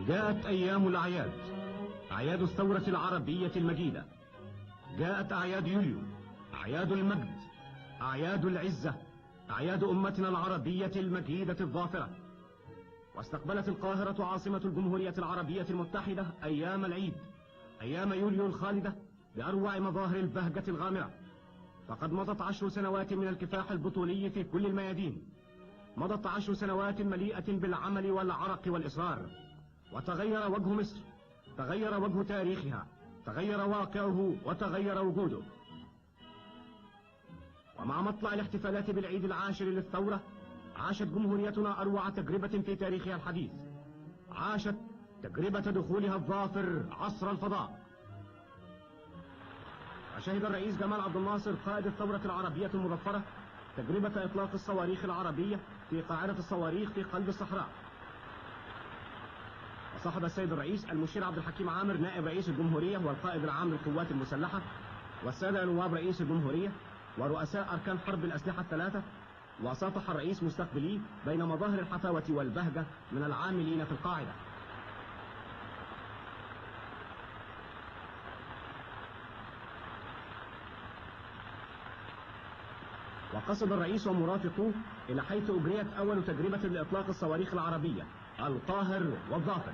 جاءت أيام الأعياد، أعياد الثورة العربية المجيدة. جاءت أعياد يوليو، أعياد المجد، أعياد العزة، أعياد أمتنا العربية المجيدة الظافرة. واستقبلت القاهرة عاصمة الجمهورية العربية المتحدة أيام العيد، أيام يوليو الخالدة، بأروع مظاهر البهجة الغامرة. فقد مضت 10 سنوات من الكفاح البطولي في كل الميادين، مضت 10 سنوات مليئة بالعمل والعرق والإصرار. وتغير وجه مصر، تغير وجه تاريخها، تغير واقعه وتغير وجوده. ومع مطلع الاحتفالات بالعيد العاشر للثورة، عاشت جمهوريتنا أروع تجربة في تاريخها الحديث. عاشت تجربة دخولها الظافر عصر الفضاء. وشهد الرئيس جمال عبد الناصر قائد الثورة العربية المظفرة تجربة إطلاق الصواريخ العربية في قاعدة الصواريخ في قلب الصحراء. وصاحب السيد الرئيس المشير عبد الحكيم عامر نائب رئيس الجمهورية والقائد العام للقوات المسلحة، والسادة نواب رئيس الجمهورية ورؤساء أركان حرب الأسلحة الثلاثة. وصافح الرئيس مستقبليه بين مظاهر الحفاوة والبهجة من العاملين في القاعدة. وقصد الرئيس ومرافقوه إلى حيث أجريت أول تجربة لإطلاق الصواريخ العربية القاهر والظافر.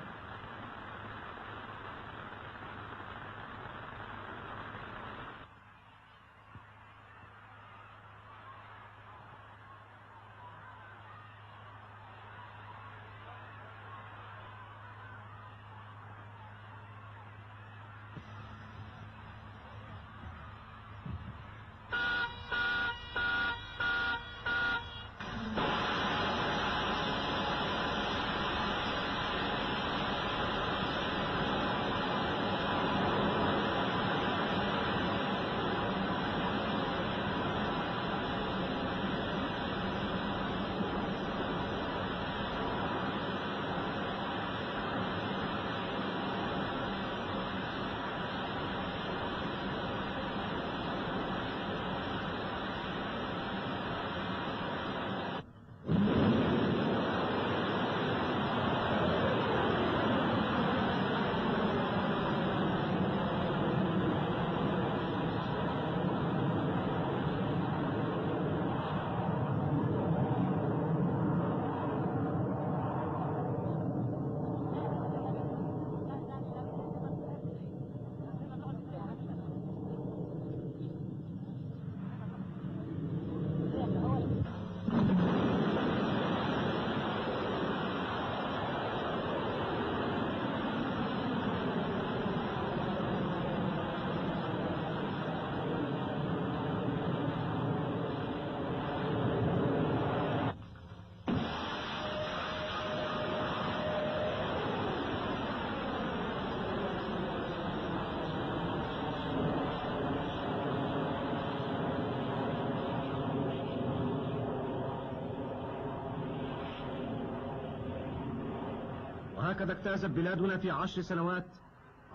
وهكذا اجتازت بلادنا في 10 سنوات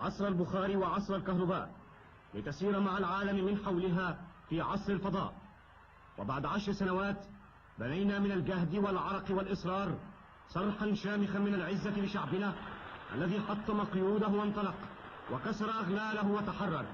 عصر البخار وعصر الكهرباء لتسير مع العالم من حولها في عصر الفضاء. وبعد 10 سنوات بنينا من الجهد والعرق والإصرار صرحا شامخا من العزة لشعبنا الذي حطم قيوده وانطلق وكسر أغلاله وتحرر.